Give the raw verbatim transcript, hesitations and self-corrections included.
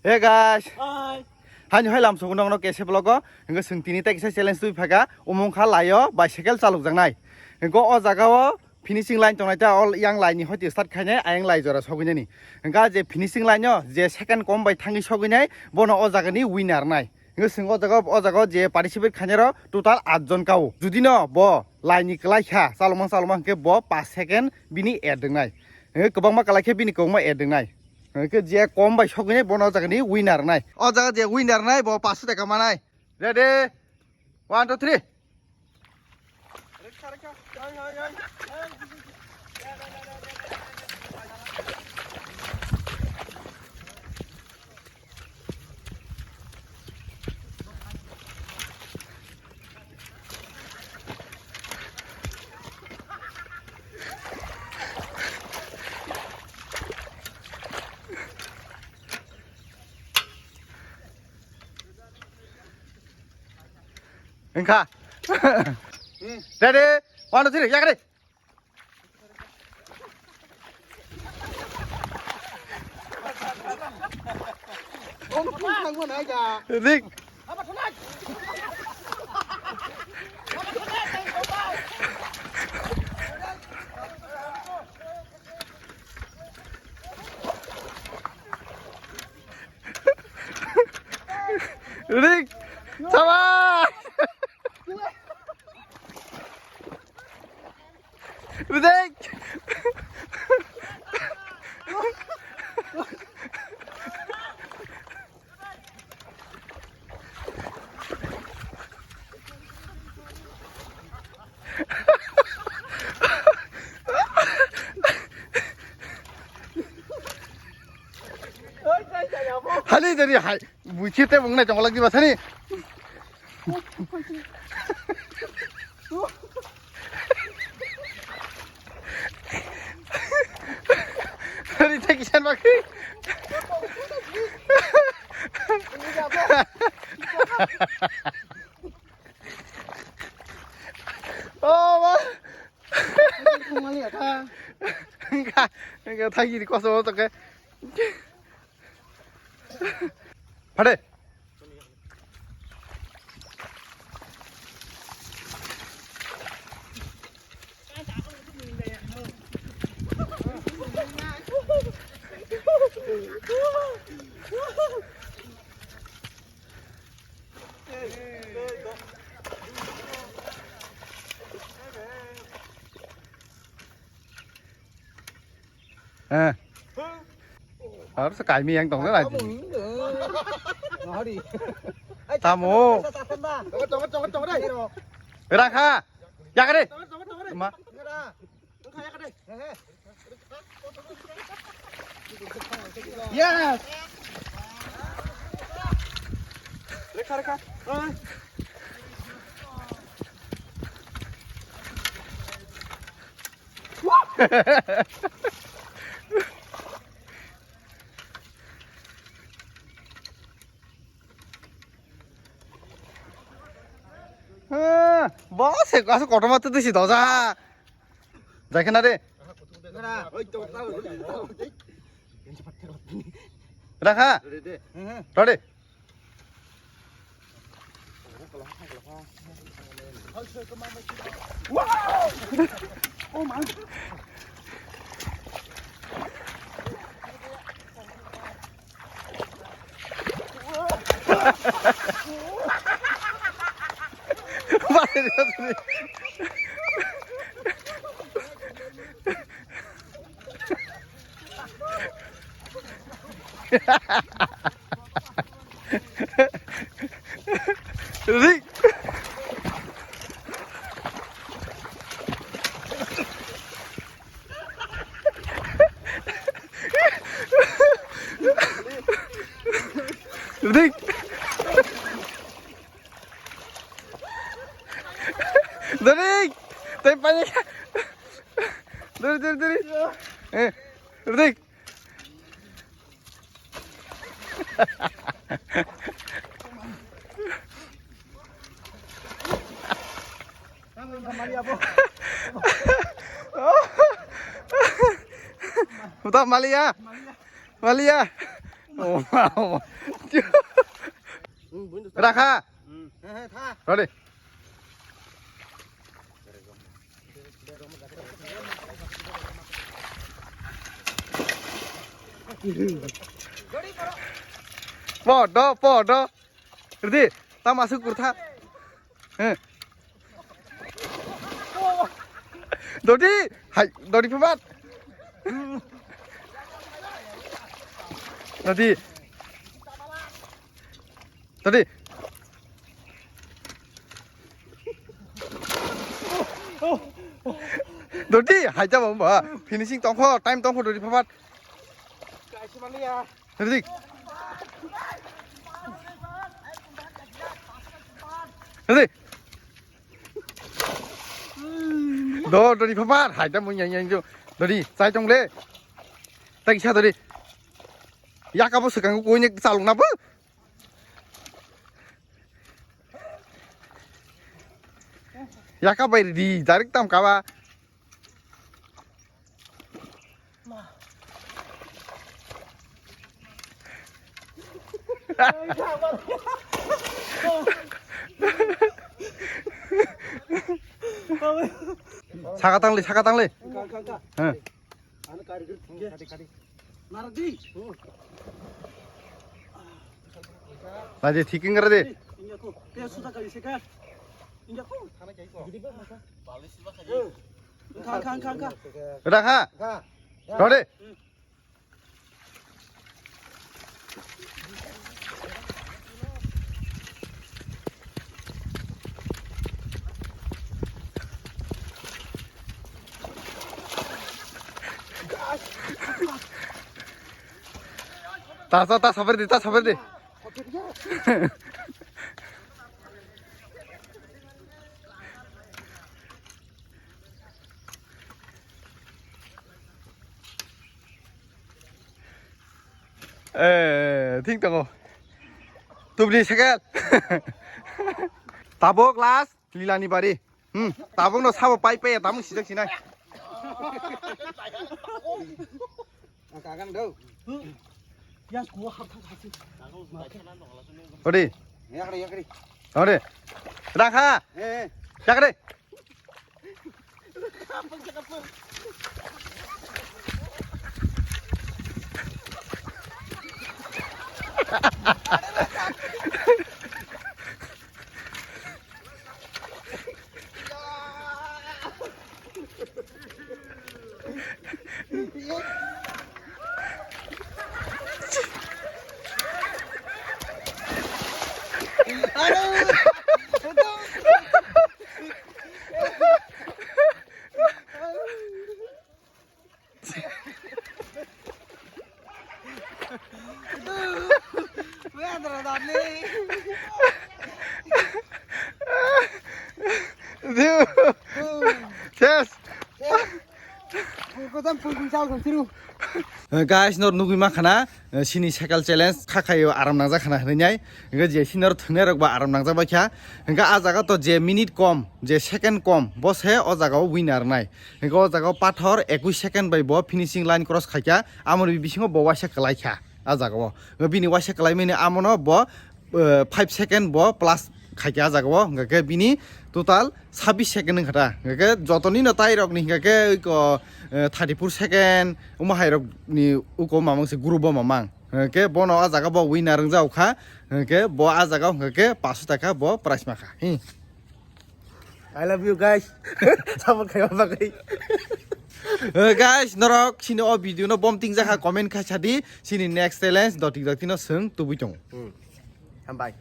Hey guys. Hi. Haini hai lam sogo nokno kese vlog o. Hingke sing tini tai kisa challenge twi phaga. Umung kha laio bicycle chalok jaknai. Hingke o jaga o finishing line tongnai ta ol yang lai ni hoi start khainai ayang lai jora sogwi nani. Hingke je finishing line o je second kom bai thangwi sogwi nai bono o jaga ni winner nai. Hingke sing o jaga o jaga o je participate khainai ro total at jon kao. Judi no bo lai ni kwlai kha chalokma chalokma hingke bo pas second bini add wngnai. Hingke kwbangma kwlai khe bini kwbangma add wngnai. Hingke je kom bai sogwi nai bono o jaga ni winner nai. O jaga je winner nai bo paanso taka manai. Ready? One, two, three. Wngkha. Ready? One, two, three, yakari. Dik. Rik, sama. Rik. Hali dari hai, buci te bungnai tongolak di basani. Dari te kisan bakri. Oh, ma. Engka, engka thagi di koso to ke. Phade. Eh. Aro sa kaimi yang tong lai. Tamo. Rakha. Yakare. Ma. Yes. Rekha, rekha. Bo se kasu kotorma tu si doja. Jai khe na re. Rakha. Ready. Rik. Rik. Dori, tai pani. Dori, dori, dori. Eh, dori. Udah, Malia. Malia. Rakha. Ready. Podo, podo. Ready. Tam asuk kurtha. He. Dodi, hai, dodi phabat. Dodi. Dodi. Dodi, hai jabo ba. Finishing tongkho, time tongkho dodi phabat. Ready? Ready? Do, dori phabar, hai ta mui yang yang jo. Dori, chai tong le. Ta kisa dori. Yaka bo swkang koi ne chalung na bo. Yaka bai di, direct tam kaba. Saka tangli, saka tangli. He. Naidi, thik wngkha de. Rakha. Rode. Ta, ta, ta, sabar di, ta, sabar di. Eh, thik tongo. Tubri sekel. Tabuk last Lilani bari. Hmm, tabuk no sabo pai pai tamung sijak sinai. Ang kagang do. Odi. Yakri, yakri. Odi. Rakha. Eh, eh. Yakri. Yes. Guys, nor nugui ma khana, eh, sini cycle challenge kha khayo aram nangjak khana hwnwi nai. Hwnkhe je sini nor thwngnai rok ba aram nangjak bai kha. Hwnkhe ah jaga to je minute kom, je second kom, bo se o jaga o winner nai. Hwnkhe o jaga o pathor ekush second bai bo finishing line cross khaikha, amoni bisingo bo waisa kwlaikha ah jaga o. Bini waisa kwlaimani amono bo, eh, five second bo plus khaikha ah jaga o. Hwnkhe bini total sabbish second wngkha ta. Hwnkhe jotoni no tai rokni hwnkhe ko, eh, thirty four second omo hai rokni uko mamang se group o mamang. Hwnkhe bono ah jaga bo winner wngjak kha. Hwnkhe bo ah jaga o hwnkhe paso taka bo prize ma kha. Hi. I love you guys. Support khaima bagwi. Eh, guys, norok sini o video no bom ting jakha comment khai sadi, sini next challenge dotik dotik no swng tubui tongo. Hmm. Hambai.